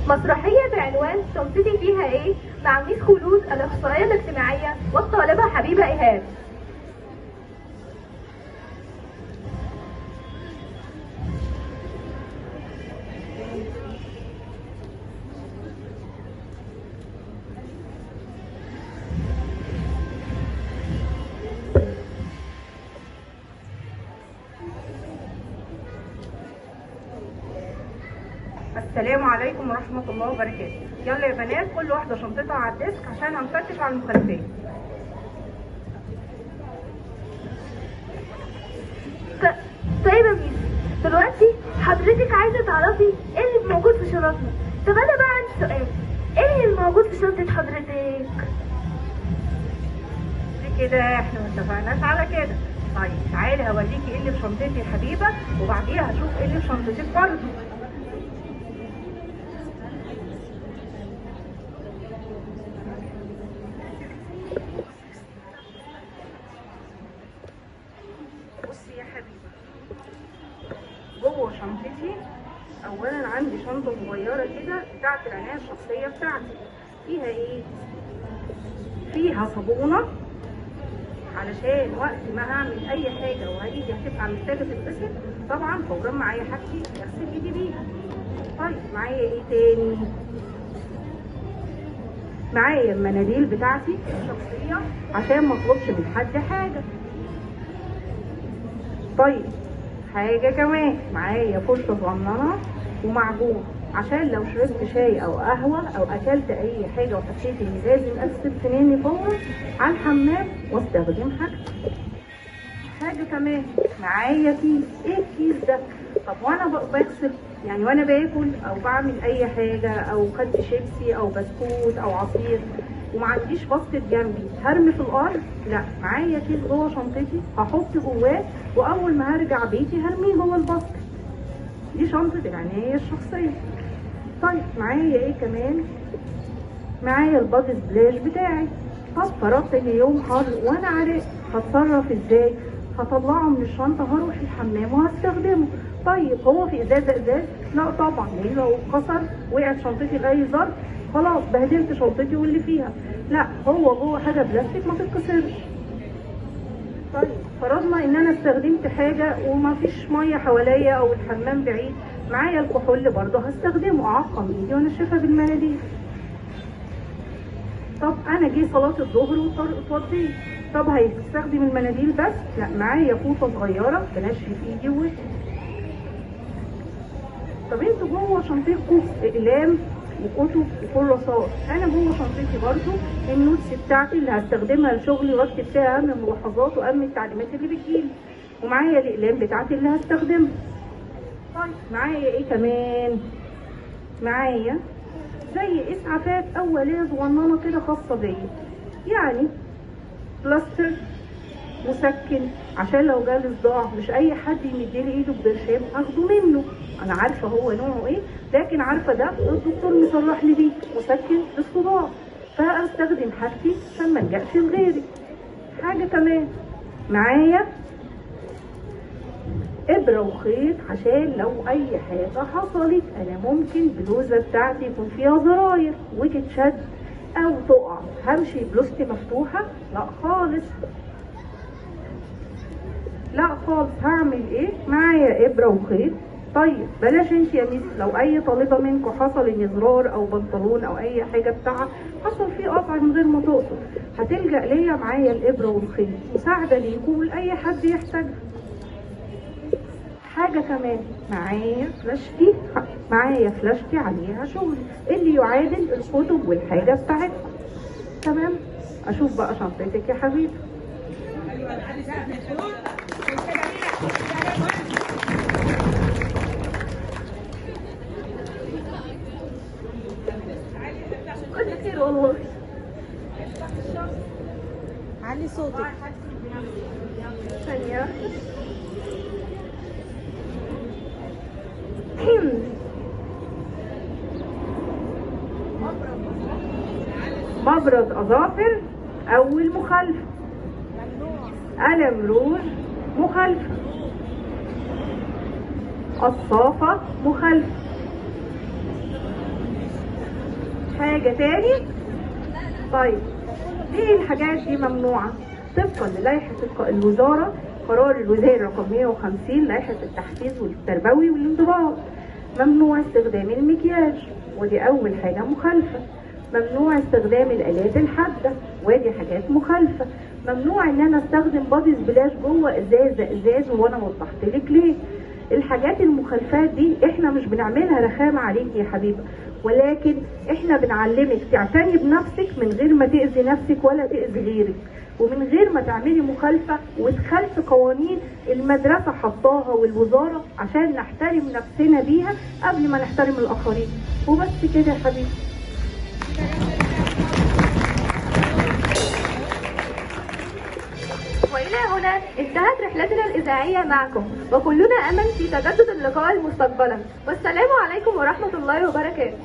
مسرحية بعنوان شنطتي فيها ايه مع ميس خلود الأخصائية الاجتماعية والطالبة حبيبة إيهاب. السلام عليكم ورحمة الله وبركاته. يلا يا بنات، كل واحدة شنطتها على ال desk عشان هنفتش على المخالفات. طيب يا ميس، دلوقتي حضرتك عايزة تعرفي ايه اللي موجود في شنطنا. طب انا بقى عندي سؤال، ايه اللي موجود في شنطة حضرتك؟ كده احنا ما اتفقناش على كده. طيب تعالي هوريكي ايه اللي في شنطتي يا حبيبة، وبعديها هشوف ايه اللي في شنطتك برضه. بصي يا حبيبي، جوه شنطتي اولا عندي شنطه صغيرة كده بتاعت العناية الشخصية بتاعتي. فيها ايه؟ فيها صابونه علشان وقت ما هعمل اي حاجة وهاجي هتبقى محتاجه تتغسل، طبعا فورا معايا حاجتي اغسل ايدي بيها. طيب معايا ايه تاني؟ معايا المناديل بتاعتي الشخصية عشان ما اطلبش من حد حاجة. طيب حاجة كمان، معايا فرشه صغننه ومعجون عشان لو شربت شاي او قهوة او اكلت اي حاجة وحسيت اني لازم اغسل سناني فورا على الحمام واستخدم حاجتي. حاجة كمان معايا كيس. ايه الكيس ده؟ طب وانا بغسل يعني وانا باكل او بعمل اي حاجة او خدت شيبسي او بسكوت او عصير وما عنديش basket جنبي، هرمي في الارض؟ لا، معايا كيس جوه شنطتي هحط جواه، واول ما هرجع بيتي هرميه جوه ال basket. دي شنطه العناية الشخصية. طيب معايا ايه كمان؟ معايا ال body splash بتاعي. طب فرضت ان يوم حر وانا عرقت، هتصرف ازاي؟ هطلعه من الشنطة، هروح الحمام وهستخدمه. طيب هو في ازازة ازاز؟ لا طبعا، لان لو اتكسر وقعت شنطتي باي ظرف خلاص بهدلت شنطتي واللي فيها. لا، هو جوه حاجة بلاستيك ما تتكسرش. طيب فرضنا ان انا استخدمت حاجة وما فيش مية حواليا او الحمام بعيد، معايا الكحول برضه هستخدمه، اعقم ايدي وانشفها بالمناديل. طب انا جه صلاة الظهر واتوضيت، طب هيستخدم المناديل بس؟ لا، معايا فوطه صغيرة بنشف ايدي ووشي. طب انتوا جوه شنطتكم اقلام وكتب وكراسات، انا جوه شنطتي برضو ال notes بتاعتي اللي هستخدمها لشغلي واكتب فيها اهم الملاحظات واهم التعليمات اللي بتجيلي، ومعايا الاقلام بتاعتي اللي هستخدمها. طيب معايا ايه كمان؟ معايا زي اسعافات اوليه صغننه كده خاصة بيا، يعني بلاستر، مسكن عشان لو جالي صداع مش اي حد يمدلي ايده ببرشام اخده منه، انا عارفه هو نوعه ايه، لكن عارفه ده الدكتور مصرح لي بيه مسكن للصداع، فاستخدم حاجتي عشان ما الجاش لغيري. حاجة كمان معايا ابره وخيط عشان لو اي حاجة حصلت، انا ممكن بلوزة بتاعتي يكون فيها زراير وتتشد او تقع، همشي بلوزتي مفتوحة؟ لا خالص، لا خالص. هعمل ايه؟ معايا ابره وخيط. طيب بلاش انت يا ميس، لو اي طالبه منكم حصل ان زرار او بنطلون او اي حاجة بتاعها حصل فيه قطع من غير ما تقصد، هتلجأ ليا، معايا الابره والخيط مساعدة ليكم ولاي حد يحتاجها. حاجة كمان معايا فلاشتي، معايا فلاشتي عليها شغل اللي يعادل الكتب والحاجة بتاعتكم. تمام؟ اشوف بقى شنطتك يا حبيبي. كل خير والله. علي صوتك. ثانية. مبرد اظافر اول مخالفة، قلم روج مخالفة، قصافه مخالفة، حاجة تاني؟ طيب ليه الحاجات دي ممنوعة؟ طبقا للائحة الوزارة، قرار الوزاري رقم 150 لائحة التحفيز والتربوي والانضباط، ممنوع استخدام المكياج، ودي أول حاجة مخالفة. ممنوع استخدام الآلات الحادة، ودي حاجات مخالفة. ممنوع إن أنا أستخدم body splash جوه إزازة إزاز، وأنا وضحت لك ليه. الحاجات المخالفات دي إحنا مش بنعملها رخامة عليك يا حبيبة، ولكن إحنا بنعلمك تعتني بنفسك من غير ما تأذي نفسك ولا تأذي غيرك، ومن غير ما تعملي مخالفة وتخالفي قوانين المدرسة حطاها والوزارة، عشان نحترم نفسنا بيها قبل ما نحترم الآخرين. وبس كده يا حبيبي. وإلى هنا انتهت رحلتنا الإذاعية معكم، وكلنا أمل في تجدد اللقاء مستقبلا. والسلام عليكم ورحمة الله وبركاته.